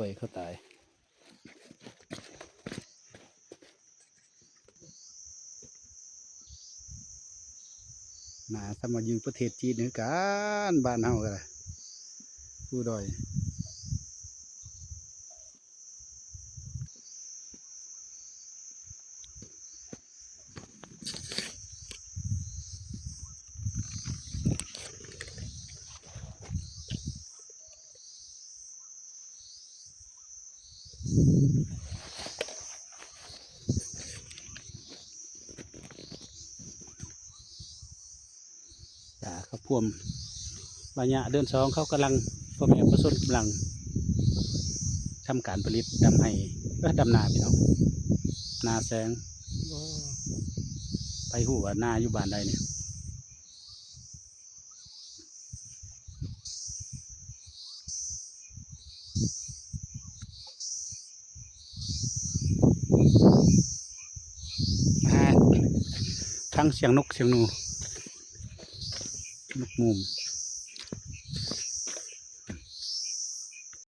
ປ່ອຍເຂົາຕາຍ. ໜ້າສ່ຳວ່າຢູ່ປະເທດຈີນຄືກັນ ບ້ານເຮົາກໍໄດ້ ພູດອຍ. ຈ້າ ເຂົ້າພວມໄລຍະເດືອນສອງ ເຂົາກຳລັງ ພໍ່ແມ່ປະຊາຊົນກຳລັງທຳການຜະລິດ ດຳໄຮ່ ເອີ ດຳນາພີ່ນ້ອງ ນາແຊງ. ໃຜຮູ້ວ່ານາຢູ່ບ້ານໃດນີ້? ອ່າ ທັງສຽງນົກສຽງໜູ ນົກມູມ.